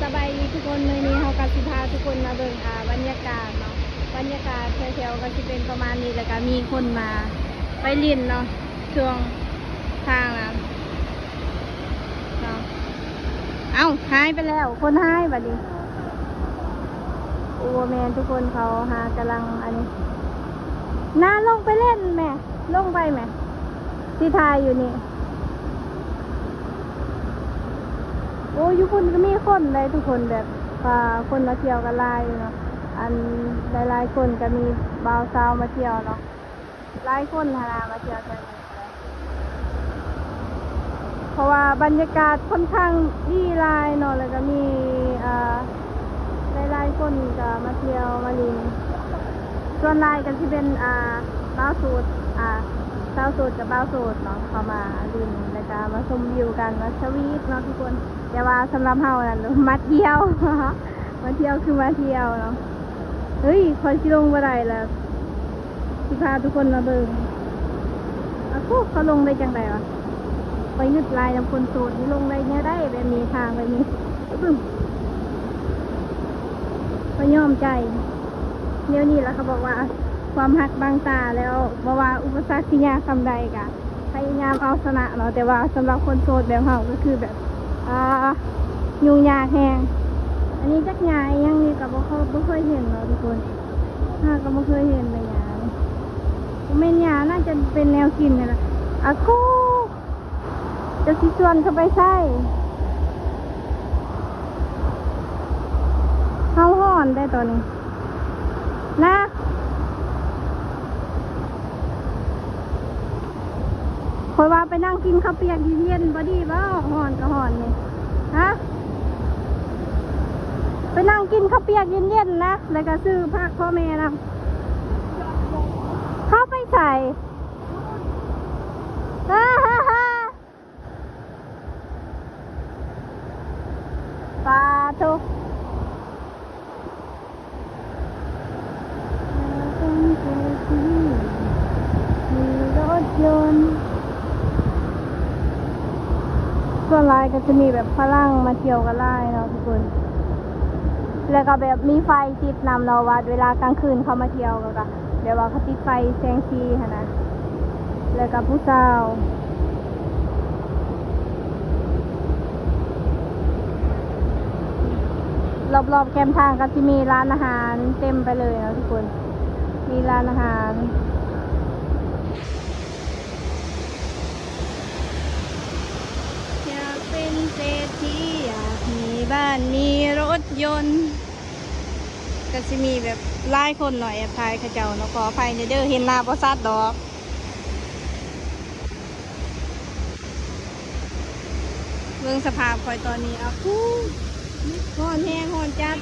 ສະບາຍດີທຸກຄົນ, ມື້ນີ້ເຮົາກໍຊິພາທຸກຄົນມາເບິ່ງ ອ່າ ບັນຍາກາດເນາະ. ບັນຍາກາດແຖວໆກໍຊິເປັນປະມານນີ້ ແລ້ວກໍມີຄົນມາໄປຫຼິ້ນເນາະ ຊ່ວງທາງນະເນາະ. ເອົ້າ ຫາຍໄປແລ້ວ, ຄົນຫາຍບັດນີ້. ໂອ້ ແມ່ນ ທຸກຄົນເຂົາຫາກຳລັງອັນນີ້. ນາ ລົງໄປຫຼິ້ນແມ, ລົງໄປແມ, ຊິຖ່າຍຢູ່ນີ້. ໂອ້ ຢູ່ພຸ້ນກໍມີຄົນໄດ໋ທຸກຄົນ, ແບບວ່າຄົນມາທ່ຽວກັນຫຼາຍຢູ່ເນາະ. ອັນ ຫຼາຍໆຄົນກໍມີບ່າວສາວມາທ່ຽວເນາະ, ຫຼາຍຄົນຫັ້ນນະມາທ່ຽວແຖວນີ້. ເພາະວ່າບັນຍາກາດຂ້ອນຂ້າງດີຫຼາຍເນາະ, ແລ້ວກໍມີ ອ່າ ຫຼາຍໆຄົນກໍມາທ່ຽວມາຫຼິ້ນ. ສ່ວນຫຼາຍກໍຊິເປັນ ອ່າ ບ່າວໂສດ ອ່າ ສາວໂສດກັບບ່າວໂສດເນາະ ເຂົ້າມາຫຼິ້ນ ແລ້ວກໍມາຊົມວິວກັນ ມາສະຫວີດເນາະທຸກຄົນ. ແຕ່ວ່າສຳລັບເຮົານັ້ນມາທ່ຽວ ມາທ່ຽວຄືມາທ່ຽວເນາະ. ເຮີ້ຍ ຂ້ອຍຊິລົງບໍ່ໄດ້ລະ, ຊິພາທຸກຄົນມາເບິ່ງ. ອາ ໂທ້ ເຂົາລົງໄດ້ຈັ່ງໃດວະ? ຂ້ອຍງຶດຫຼາຍນຳຄົນໂສດນີ້, ລົງໄດ້ແນວໃດແບບນີ້, ທາງແບບນີ້. ອຶ້ມ ຂ້ອຍຍອມໃຈ. ແນວນີ້ລະເຂົາບອກວ່າ ຄວາມຮັກບັງຕາແລ້ວ, ບໍ່ວ່າອຸປະສັກຊິຍາກສ່ຳໃດກະ ພະຍາຍາມເອົາຊະນະເນາະ. ແຕ່ວ່າສຳລັບຄົນໂສດແບບເຮົາກໍຄືແບບ ອ່າ ຫຍຸ້ງຍາກແຮງ. ອັນນີ້ຈັກຫຍ້າອີ່ຫຍັງນີ້ກໍບໍ່ເຄີຍ ບໍ່ເຄີຍເຫັນເນາະທຸກຄົນ, ເຮົາກໍບໍ່ເຄີຍເຫັນເລີຍຫຍ້ານີ້. ບໍ່ແມ່ນຫຍ້າ, ໜ້າຈະເປັນແນວກິນນີ້ລະ. ອາໂກ ເຈົ້າຊິຊວນເຂົາໄປໃສ? ເຮົາຮ້ອນໄດ໋ຕອນນີ້ນະ. ຂ້ອຍວ່າໄປນັ່ງກິນເຂົ້າປຽກເຢັນໆ ບໍ່ດີບໍ່? ຮ້ອນກໍຮ້ອນນີ້ ຮະ? ໄປນັ່ງກິນເຂົ້າປຽກເຢັນໆນະ, ແລ້ວກໍຊື້ຜັກພໍ່ແມ່ນຳ. ເຂົາໄປໃສ? ປາໂທ ມີລົດຍົນ. ສ່ວນຫຼາຍກໍຈະມີແບບຝຣັ່ງມາທ່ຽວກັນຫຼາຍເນາະທຸກຄົນ, ແລ້ວກໍແບບມີໄຟຕິດນຳເນາະ ວ່າເວລາກາງຄືນເຂົາມາທ່ຽວກໍ ແບບວ່າເຂົາຕິດໄຟແສງສີຫັ້ນນະ, ແລ້ວກໍຜູ້ສາວ ລອບໆແຄມທາງກໍຊິມີຮ້ານອາຫານເຕັມໄປເລີຍເນາະທຸກຄົນ, ມີຮ້ານອາຫານ. ຢາກເປັນເສດຖີ ຢາກມີບ້ານມີລົດຍົນ. ກໍຊິມີແບບຫຼາຍຄົນເນາະ ແອບຖ່າຍເຂົາເຈົ້າເນາະ, ຂໍອະໄພແດ່ເດີ ເຫັນໜ້າບໍ່ຊັດດອກ. ເບິ່ງສະພາບຂ້ອຍຕອນນີ້ ອາ ຄູ ຮ້ອນແຮງ ຮ້ອນຈັດ.